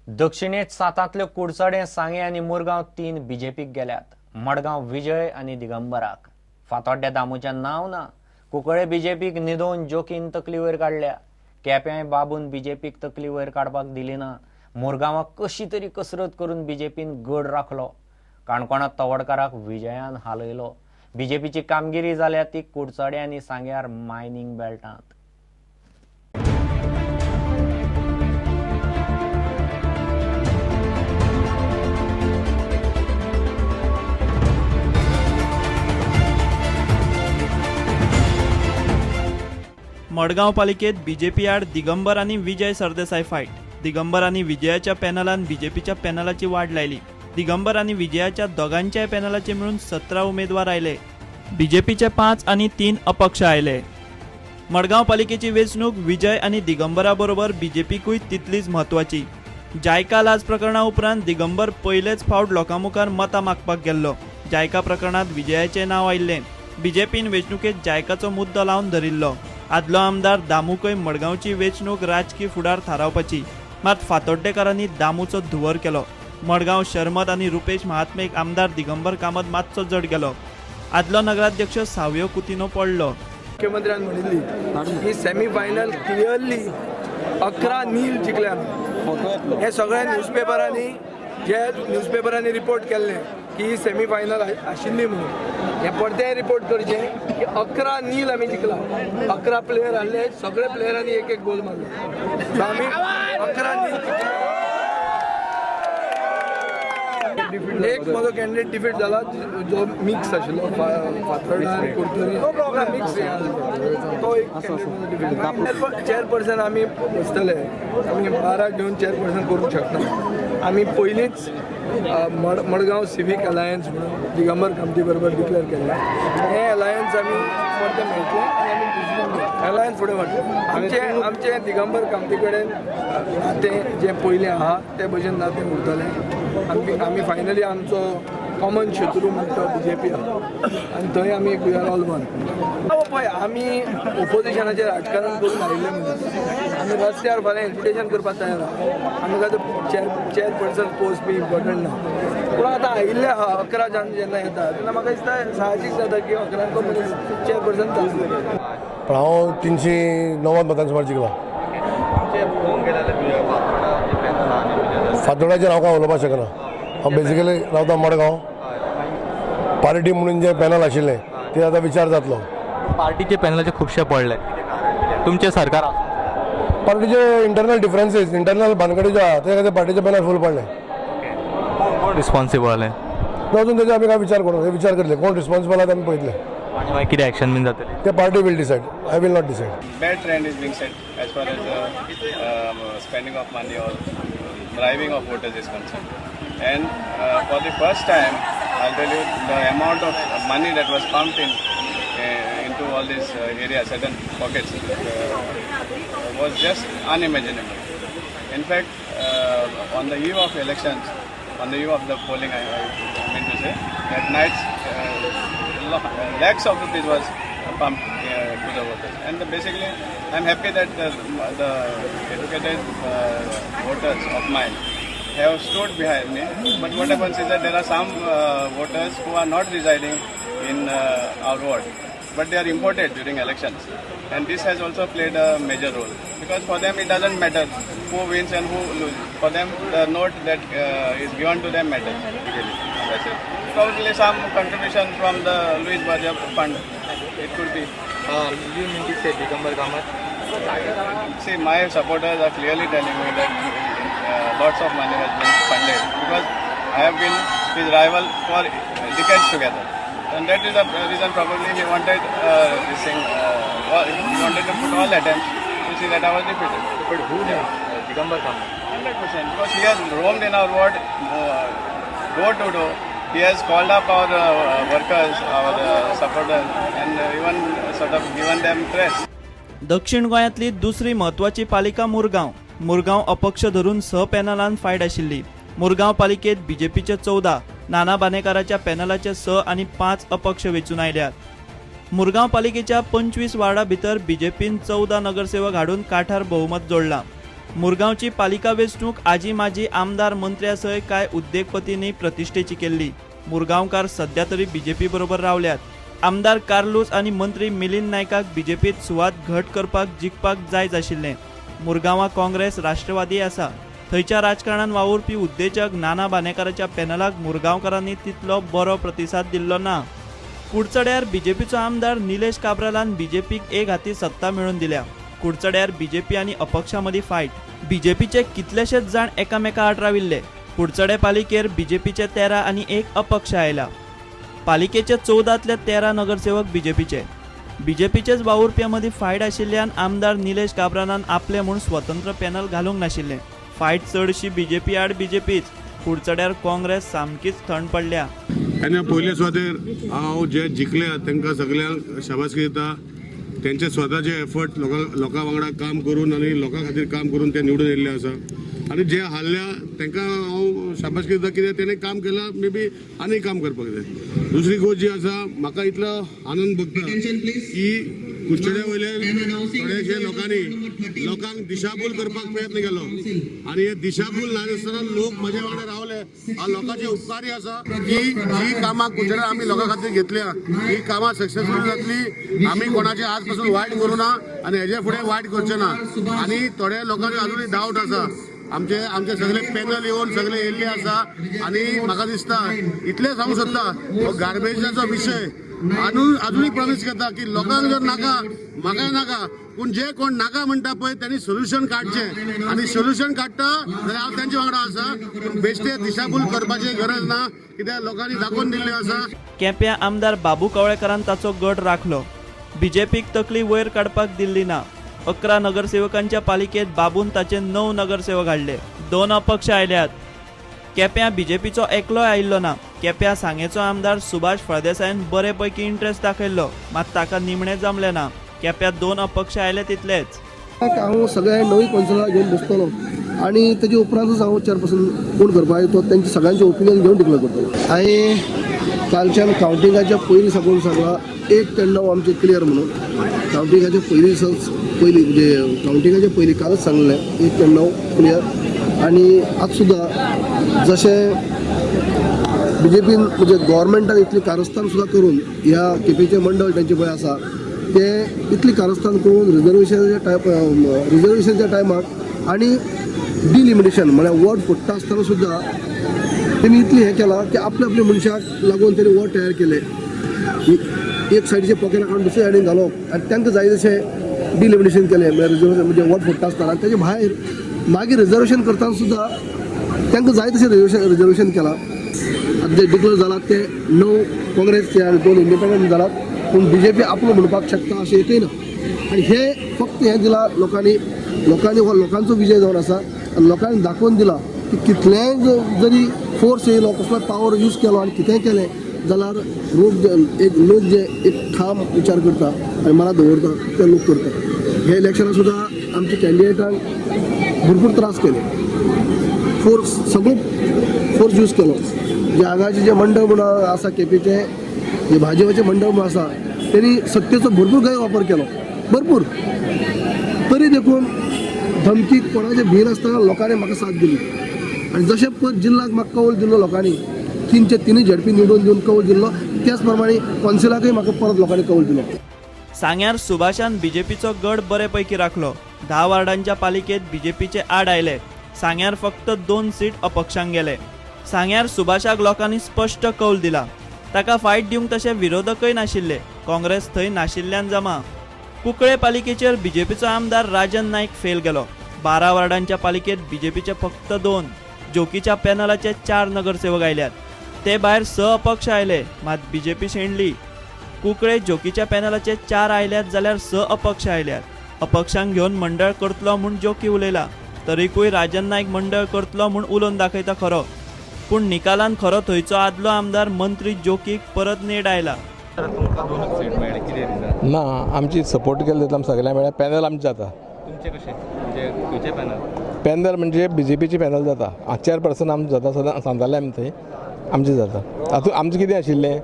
दक्षिणेत सातांतल्यो कुडचडें, सांगें आनी मुरगांव 3 बीजेपीक गेल्यात. मडगांव विजय आनी दिगंबराक. फातोड्ड्या दामूचें नांव ना. कुंकळे बीजेपीक न्हिदोवन जोकीन तकली वयर काडल्या. केप्यांय बाबून बीजेपीक तकली वयर काडपाक दिली ना. मुरगांवाक कशी तरी कसरत करून बीजेपीन गड राखलो. काणकोणांत तवडकाराक विजयान हालयलो. बीजेपीची कामगिरी जाल्या ती कुडचडें आनी सांग्यार मायनींग बेल्टांत. मडगांव पालिकेत बीजेपी आड दिगंबर आनी विजय सरदेसाय फायट. दिगंबर आनी विजयाच्या पॅनलान बीजेपीच्या पॅनलाची वाड लायली. दिगंबर आनी विजयाच्या दोगांच्याय पॅनलाचे मेळून 17 उमेदवार आयले. बीजेपीचे 5 आनी 3 अपक्ष आयले. मडगांव पालिकेची वेंचणूक विजय आनी दिगंबरा बरोबर बीजेपीकूय तितलीच म्हत्वाची. जायका लाच प्रकरणा उपरांत दिगंबर पयलेच फावट लोकां मुखार मतां मागपाक गेल्लो. जायका प्रकरणांत विजयाचें नांव आयिल्लें. बीजेपीन वेंचणुकेंत जायकाचो मुद्दो लावन धरिल्लो. आदलो आमदार दामूकय मडगांवची वेंचणूक राजकी फुडार थारावपाची, मात फातोड्डेकारांनी दामूचो धुंवर केलो. मडगांव शर्मत आनी रुपेश महात्मेक आमदार दिगंबर कामत मातसो जड गेलो. आदलो नगराध्यक्ष सावियो कुतिनो पडलो. मुख्यमंत्र्यान म्हणिल्ली ही सेमीफायनल क्लियरली 11-0 जिखले आमी. हे सगळे न्यूजपेपरांनी, जे न्यूजपेपरांनी रिपोर्ट केल्ले की ही सेमीफायनल आशिल्ली म्हणून, हे परतेय रिपोर्ट करचे की 11-0 आमी जिखला. 11 प्लेयर आहले, सगळे प्लेयरांनी एक एक गोल मारलो. सो आमी 11-0. एक म्हजो कॅन्डिडेट डिफीट जाला जो मिक्स आशिल्लो, फातर्डा कुडतरी मिक्स, तो एक डिफीट. चेअरपर्सन आमी बसतले, आमी 12 घेवन चेअरपर्सन करूंक शकना. आमी पयलींच मडगांव सिवीक अलायन्स म्हणून दिगंबर कामती बरोबर डिक्लेअर केल्लें. हें अलायन्स आमी परतें मेळटलें आनी आमी डिसिजन अलायन्स फुडें व्हरतले. आमचें आमचें दिगंबर कामती कडेन नातें जें पयलें आहा ते भशेन नातें उरतलें. आमी आमी फायनली आमचो कॉमन शत्रू म्हणटा बीजेपी आहा आनी थंय आमी we are all one. पळय, आमी ओपोजिशनाचें राजकारण करून आयिल्ले मनीस. आमी रस्त्यार फाल्यां एजिटेशन करपाक तयार आहा. आमी काय चेअरपर्सन पोस्ट बी इम्पॉर्टंट ना, पूण आतां आयिल्ले आहा 11 जाण जेन्ना येता तेन्ना म्हाका दिसता साहजीक जाता की 11 मनीस चेअरपर्सन जातले. पण हांव 390 मतां सुमार जिखला. फातोड्याचेर हांव काय उलोवपाक शकना. हांव बेसिकली रावता मडगांव. पार्टी म्हणून जे पॅनल आशिल्लें ते आतां विचार जातलो. पार्टीचे पॅनलाचे खुबशे पडले, तुमचें सरकार पार्टीचे इंटरनल डिफरन्सीस, इंटरनल भानगडी ज्यो आहा ते खातीर पार्टीचे पॅनल फूल पडले. कोण रिस्पॉन्सिबल आहे अजून तेजे आमी काय विचार करूं, विचार करतले कोण रिस्पॉन्सिबल आहा ते आमी पळयतले. आनी मागीर कितें एक्शन बीन जातलें ते party will decide, I will not decide. Bad trend is being set as far as spending of money or bribing of voters is concerned. And for the first time, I'll tell you, the amount of money that was pumped in into all these areas, certain pockets, was just unimaginable. In fact, on the eve of elections, on the eve of the polling, I mean to say, at night, lakhs of rupees was pumped to the voters. And basically, I'm happy that the educated voters of mine have stood behind me. But what happens is that there are some voters who are not residing in our ward, but they are imported during elections. And this has also played a major role, because for them it doesn't matter who wins and who loses. For them, the note that is given to them matters. Really. That's it. Probably some contribution from the Luis Borja fund. It could be. You mean to say Digambar Kamat? See, my supporters are clearly telling me that lots of money has been funded, because I have been his rival for decades together. And that is the reason probably he wanted this thing, he wanted to put all attempts to see that I was defeated. But who knew? Digambar Kamat? 100%, because he has roamed in our ward door to door. He has called up our workers, our supporters, and even sort of given them threats. दक्षिण गोंयांतली दुसरी म्हत्वाची पालिका मुरगांव. मुरगांव अपक्ष धरून 6 पॅनलान fight आशिल्ली. मुरगांव पालिकेत बीजेपीचे 14, नाना बानेकाराच्या पॅनलाचे 6 आनी 5 अपक्ष वेंचून आयल्यात. मुरगांव पालिकेच्या 25 वार्डा भितर बीजेपीन 14 नगरसेवक हाडून काठार बहुमत जोडलां. मुरगांवची पालिका वेंचणूक आजी माजी आमदार मंत्र्या सयत कांय उद्देगपतींनी प्रतिश्ठेची केल्ली. मुरगांवकार सध्या तरी बीजेपी बरोबर रावल्यात. आमदार कार्लूस आनी मंत्री मिलिंद नायकाक बीजेपीत सुवात घट करपाक जिखपाक जायच आशिल्लें. मुरगांवां काँग्रेस राष्ट्रवादी आसा. थंयच्या राजकारणान वावुरपी उद्देजक नाना बानेकाराच्या पॅनलाक मुरगांवकारांनी तितलो बरो प्रतिसाद दिल्लो ना. कुडचड्यार बीजेपीचो आमदार निलेश काब्रालान बीजेपीक एक हाती सत्ता मेळोवन दिल्या. कुडचड्यार बीजेपी आनी अपक्षा मदीं फायट. बीजेपीचे कितलेशेच जाण एकामेका आड राविल्ले. कुडचडे पालिकेर बीजेपीचे 13 आनी 1 अपक्ष आयला. पालिकेचे 14तले 13 नगरसेवक बीजेपीचे. बीजेपीचेच वावुरप्यां मदीं फायट आशिल्ल्यान आमदार निलेश काब्रालान आपले म्हूण स्वतंत्र पॅनल घालूंक नाशिल्लें. फायट चडशी बीजेपी आड बीजेपीच. कुडचड्यार काँग्रेस सामकीच थंड पडल्या. तेन्ना पयले सुवातेर हांव जे जिखले तांकां सगल्यांक शाबासकी दिता. तेंचे स्वताचे एफर्ट लोकां वांगडा काम करून आनी लोकां खातीर काम करून ते निवडून येयल्ले आसा. आनी जे हारल्या तांकां हांव शाबासकी दिता कित्याक तेणें काम केलां, मे बी आनी काम करपाक जाय. दुसरी गोश्ट जी आसा, म्हाका इतलो आनंद भोगता की कुडचड्या वयले थोडेशे लोकांनी लोकांक दिशाभूल करपाक प्रयत्न केलो आनी हे दिशाभूल नासतना लोक म्हज्या वांगडा रावले. हांव लोकांचे उपकारी आसा की जी कामां कुडचड्यार आमी लोकां खातीर घेतल्या ही कामां सक्सेसफूल जातली. आमी कोणाचे आज पासून वायट करूं ना आनी हेजे फुडें वायट करचे ना. आनी थोड्या लोकांचे अजूनय डावट आसा. आमचे आमचे सगळे पॅनल येवन सगळे येयल्ले आसा आनी म्हाका दिसता इतलें सांगूंक सोदता, हो गार्बेजाचो विशय अजूनय प्रॉमीस करता की लोकांक जर नाका, म्हाकाय नाका, पूण जे कोण नाका म्हणटा पळय त्यांनी सोल्युशन काडचें आनी सोल्युशन काडटा जाल्यार हांव तेंचे वांगडा आसा. पूण बेश्टे दिशाभूल करपाची गरज ना, कित्याक लोकांनी दाखोवन दिल्लें आसा. केप्यां आमदार बाबू कवळेकारान ताचो गट राखलो. बीजेपीक तकली वयर काडपाक दिल्ली ना. 11 नगरसेवकांच्या पालिकेत बाबून ताचे 9 नगरसेवक हाडले. 2 अपक्ष आयल्यात. केप्यां बीजेपीचो एकलोय आयिल्लो ना. केप्यां सांगेचो आमदार सुभाष फळदेसायान बरे पैकी इंट्रस्ट दाखयल्लो, मात ताका निमणें जमलें ना. केप्यां 2 अपक्ष आयले तितलेच. हांव सगळे नवी कौन्सिलरां घेवन बसतलो आनी तेजे उपरांतच हांव चेअरपर्सन कोण करपाक तो तेंचे सगळ्यांचे ओपिनियन घेवन डिक्लेअर करतलो. हांवें कालच्यान कावंटिंगाच्या पयलीं साकून सांगलां 1 ते 9 आमचें क्लियर म्हणून. कावंटिंगाच्या पयलीं पयलीं म्हणजे कावंटिंगाच्या पयलीं कालच सांगलें 1 ते 9 क्लियर. आनी आज सुद्दां जशें बीजेपीन म्हणजे गव्हर्मेंटान इतली कारस्थान सुद्दां करून ह्या केपेचें मंडळ तेंचे पळय आसा ते इतली कारस्थान करून रिजर्वेशनाच्या टायमाक आनी डिलिमिटेशन म्हळ्यार वोट फोडटा आसतना सुद्दां तेणी इतली हें केलां की आपल्या आपल्या मनशाक लागून तेणी वोट तयार केले. एक सायडीचे पॉकेट काडून दुसरे सायडीन घालप आनी तांकां जाय तशें डिलिमिटेशन केलें म्हळ्यार रिजर्वेशन म्हणजे वोट फोडटा आसतना. आनी तेजे भायर मागीर रिजर्वेशन करतना सुद्दां तांकां जाय तशें रिजर्वेशन केलां. आतां जे डिक्लेर जालां ते 9 काँग्रेसचे आनी 2 इंडिपेंडंट जालात, पूण बीजेपी आपलो म्हणपाक शकता अशें एकय ना. आनी हें फक्त हें दिलां लोकांनी, लोकांनी हो लोकांचो विजय जावन आसा आनी लोकांनी दाखोवन दिलां की कितलेंय जरी फोर्स येयलो, कसलो पावर यूज केलो आनी कितेंय केलें जाल्यार लोक जे एक ठाम विचार करता आनी मनात दवरता ते लोक करता. हे इलेक्शनाक सुद्दां आमच्या कॅन्डिडेटांक भरपूर त्रास केले, फोर्स सगळो फोर्स यूज केलो. जे हांगाचे जे मंडळ म्हणून आसा केपेचे, जे भाजपाचे मंडळ म्हणून आसा तेणी सत्तेचो भरपूर गैरवापर केलो, भरपूर. तरी देखून धमकी कोणाचे भिनासतना लोकांनी म्हाका साथ दिली आनी जशें पयर जिल्ल्याक म्हाका कौल दिल्लो लोकांनी, 3चे 3 झेडपी निवडून दिवन कौल दिल्लो, त्याच प्रमाणे कौन्सिलाकय म्हाका परत लोकांनी कौल दिलो. सांग्यार सुभाषान बीजेपीचो गड बरे पैकी राखलो. 10 वार्डांच्या पालिकेत बीजेपीचे आड आयले. सांग्यार फक्त 2 सीट अपक्षांक गेले. सांग्यार सुभाषाक लोकांनी स्पश्ट कौल दिला. ताका फायट दिवंक तशे विरोधकय नाशिल्ले. काँग्रेस थंय नाशिल्ल्यान जमा. कुंकळे पालिकेचेर बीजेपीचो आमदार राजन नायक फेल गेलो. 12 वार्डांच्या पालिकेत बीजेपीचे फक्त 2, जोकीच्या पॅनलाचे 4 नगरसेवक आयल्यात. ते भायर 6 अपक्ष आयले, मात बीजेपी शेणली. कुंकळे जोकीच्या पॅनलाचे 4 आयल्यात जाल्यार 6 अपक्ष आयल्यात. अपक्षांक घेवन मंडळ करतलो म्हूण जोकी उलयला, तरीकूय राजन नायक मंडळ करतलो म्हूण उलोवन दाखयता खरो, पूण निकालान खरो थंयचो आदलो आमदार मंत्री जोकीक परत नेट आयला. ना, आमची सपोर्ट केले जाता सगळ्या मेळ्ळ्या पॅनल आमचें जाता. तुमचें कशें म्हणजे खंयचें पॅनल? पॅनल म्हणजे बीजेपीची पॅनल जाता. चेअरपर्सन आमचें जाता, सदां सांगताले आमी थंय आमचें जाता. तातूंत आमचें कितें आशिल्लें,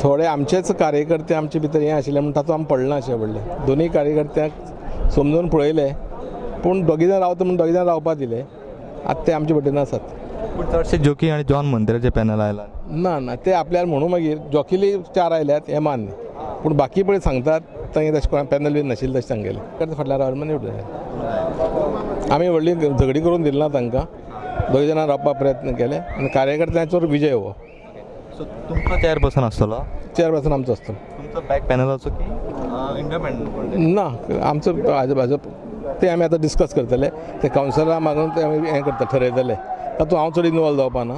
थोडे आमचेच कार्यकर्ते आमचे भितर हें आशिल्लें म्हूण तातूंत आमी पडना अशें पडलें. दोनूय कार्यकर्त्यांक समजून पळयलें, पूण दोगी जाण रावता म्हणून दोगी जाण रावपा दिले. आतां ते आमचे भटेन आसात. पूण चडशे जोकी आनी जॉन मंदिराचे पॅनल आयला ना ना ते आपल्याला म्हणून मागीर जॉकीली 4 आयल्यात हें मान्य, पूण बाकी पळय सांगतात तांगे तशें कोणा पॅनल बीन नाशिल्लें तशें सांगलें. करता फाटल्या रावल निवडून आमी व्हडली झगडी करून दिली ना तांकां, दोगी जाणां रावपाक प्रयत्न केले आनी कार्यकर्त्यांचो विजय हो. सो तुमचो चेअरपर्सन आसतलो? चेअरपर्सन आमचो आसतलो. तुमचो बॅक पॅनलाचो की इंडिपेंडंट? ना, आमचो भाजप ते आमी आतां डिस्कस करतले, ते कावन्सिलरा मागून ते आमी हें करता ठरयतले, तातूंत हांव चड इनवॉल्व जावपा ना,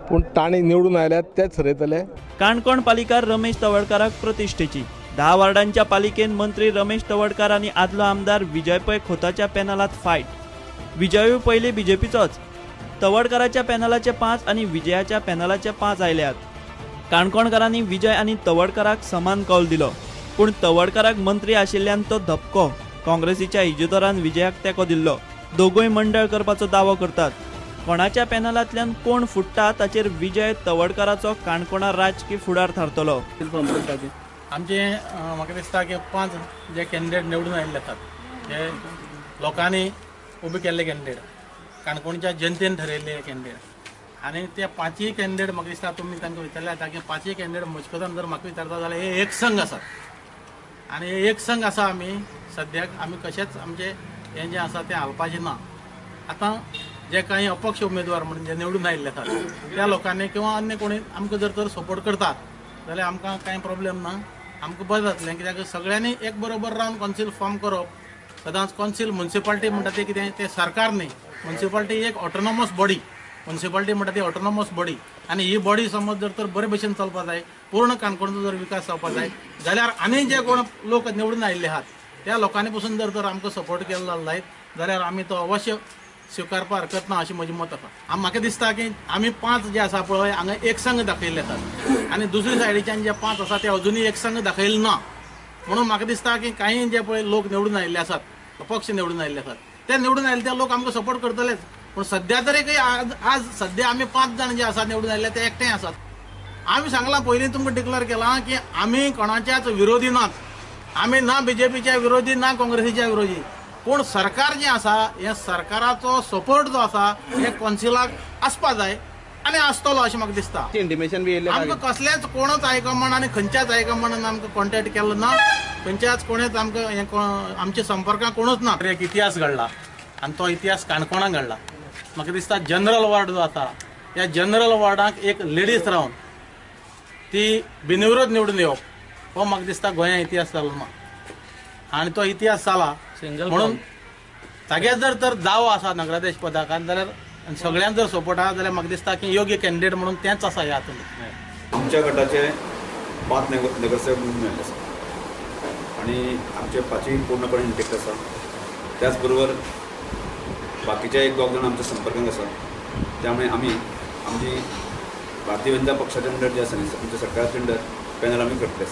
पूण तांणी निवडून आयल्यात तेच ठरयतले. काणकोण पालिका रमेश तवडकाराक प्रतिश्ठेची. 10 वार्डांच्या पालिकेन मंत्री रमेश तवडकार आनी आदलो आमदार विजय पै खोताच्या पॅनलात फायट. विजयूय पयलीं बीजेपीचोच. तवडकाराच्या पॅनलाचे 5 आनी विजयाच्या पॅनलाचे 5 आयल्यात. काणकोणकारांनी विजय आनी तवडकाराक समान कौल दिलो, पूण तवडकाराक मंत्री आशिल्ल्यान तो धपको. काँग्रेसीच्या इजुदोरान विजयाक तेंको दिल्लो. दोगूय मंडळ करपाचो दावो करतात. कोणाच्या पॅनलांतल्यान कोण फुट्टा ताचेर विजय तवडकाराचो काणकोणा राजकी फुडार थारतलो. आमचे म्हाका दिसता की 5 जे कॅन्डिडेट निवडून आयिल्ले आसात ते लोकांनी उबे केल्ले कॅन्डिडेट, काणकोणच्या जनतेन ठरयल्ले कॅन्डिडेट, आनी ते 5 कॅन्डिडेट म्हाका दिसता तुमी तांकां विचारले आतां की 5 कॅन्डिडेट मजगतान जर म्हाका विचारता जाल्यार हे एकसंघ आसात आनी हे एकसंघ आसा. आमी सद्याक आमी कशेंच आमचें हें जें आसा तें हालपाचें ना. आतां जे कांय अपक्ष उमेदवार म्हणून जे निवडून आयिल्ले आसात त्या लोकांनी किंवा अन्य कोणी आमकां जर तर सपोर्ट करतात जाल्यार आमकां कांय प्रॉब्लेम ना, आमकां बरें जातलें. कित्याक सगळ्यांनी एक बरोबर रावन कौन्सिल फॉर्म करप सदांच. कौन्सिल म्युनिसिपालिटी म्हणटा तें कितें, तें सरकार न्ही, म्युनिसिपालिटी एक ऑटोनॉमस बॉडी, म्युनिसिपालिटी म्हणटा ती ऑटोनॉमस बॉडी, आनी ही बॉडी समज जर तर बरे भशेन चलपा जाय, पूर्ण काणकोणचो जर विकास जावपा जाय जाल्यार आनी जे कोण लोक निवडून आयिल्ले आहात त्या लोकांनी पसून जर तर आमकां सपोर्ट केलो जायत जाल्यार आमी तो अवश्य स्विकारपा हरकत ना अशें म्हजें मत आसा. म्हाका दिसता की आमी 5 जे आसा पळय हांगा एकसंघ दाखयल्ले आसात आनी दुसरी सायडीच्यान जे 5 आसा ते अजुनूय एकसंघ दाखयले ना. म्हणून म्हाका दिसता की कांय जे पळय लोक निवडून आयिल्ले आसात, अपक्ष निवडून आयिल्ले आसात, ते निवडून आयिल्ले ते लोक आमकां सपोर्ट करतलेच. पूण सद्या तरी काही आज सद्या आमी 5 जाण जे आसात निवडून आयिल्ले ते एकठांय आसात. आमी सांगलां पयलीं तुमकां डिक्लेर केलां की आमी कोणाच्याच विरोधी नात, आमी ना बीजेपीच्या विरोधी ना काँग्रेसीच्या विरोधी, पूण सरकार जें आसा हे सरकाराचो सपोर्ट जो आसा हे कौन्सिलाक आसपा जाय आनी आसतलो अशें म्हाका दिसता. इंटिमेशन बी येयल्लें आमकां कसलेंच कोणच हायकमांड आनी खंयच्याच हायकमांडान आमकां कॉन्टेक्ट केलो ना, खंयच्याच कोणेच आमकां हें आमच्या संपर्कांत कोणूच ना. एक इतिहास घडला आनी तो इतिहास काणकोणाक घडला. म्हाका दिसता जनरल वॉर्ड जो आसा ह्या जनरल वॉर्डाक एक लेडीज रावन ती बिनविरोध निवडून येवप हो म्हाका दिसता गोंया इतिहास जालो ना आनी तो इतिहास जाला म्हणून तागेच जर तर दावो आसा नगराध्यक्ष पदाक जाल्यार सगळ्यांक जर सपोर्ट आसा जाल्यार म्हाका दिसता की योग्य कॅन्डिडेट म्हणून तेंच आसा ह्या हातूंत. आमच्या गटाचे 5 नगरसेवक निवडून आयिल्ले आसा आनी आमचे 5 पूर्णपणे इंटेक्ट आसा. त्याच बरोबर बाकीचे 1-2 जाण आमच्या संपर्कांत आसा. त्यामुळे आमी आमची भारतीय जनता पक्षाचे अंडर जे आसा न्ही आमच्या सरकाराचे अंडर पॅनल आमी करतलेच.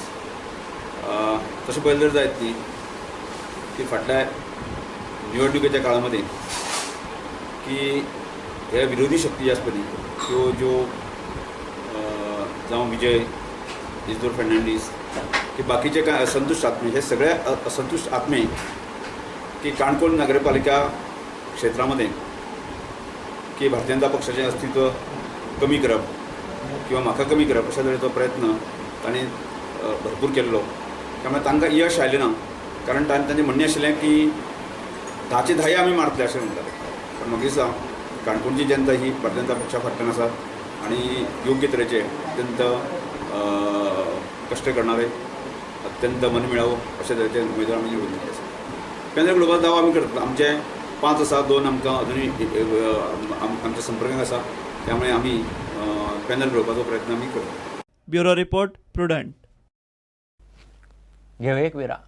तशें पळयलें जर जायत न्ही की फाटल्या निवडणुकेच्या काळामध्ये की ह्या विरोधी शक्ती जी आसा पळय त्यो ज्यो जावं विजय इजदोर फर्नांडीस की बाकीचे कांय असंतुश्ट आत्मे, हे सगळे असंतुश्ट आत्मे की काणकोण नगरपालिका क्षेत्रामध्ये की भारतीय जनता पक्षाचें अस्तित्व कमी करप किंवा म्हाका कमी करप अशा तरेचो प्रयत्न तांणी भरपूर केल्लो. त्यामुळे तांकां यश आयलें ना, कारण तांचें म्हणणें आशिल्लें की 10चे 10 आमी मारतले अशें म्हणटाले. पण म्हाका दिसता काणकोणची जनता ही भारतीय जनता पक्षा फाटल्यान आसा आनी योग्य तरेचे अत्यंत कश्ट करणारे, अत्यंत मनमिळावो अशे तरेचे उमेदवार आमी निवडून दिल्ले आसा. पॅनल ग्लोबल दावो आमी करतात. आमचे 5 आसा, 2 आमकां अजुनूय आमच्या संपर्कांत आसा, त्यामुळे आमी पॅनल घेवपाचो प्रयत्न आमी करतात. Bureau report, Prudent. घेवया एक विराम.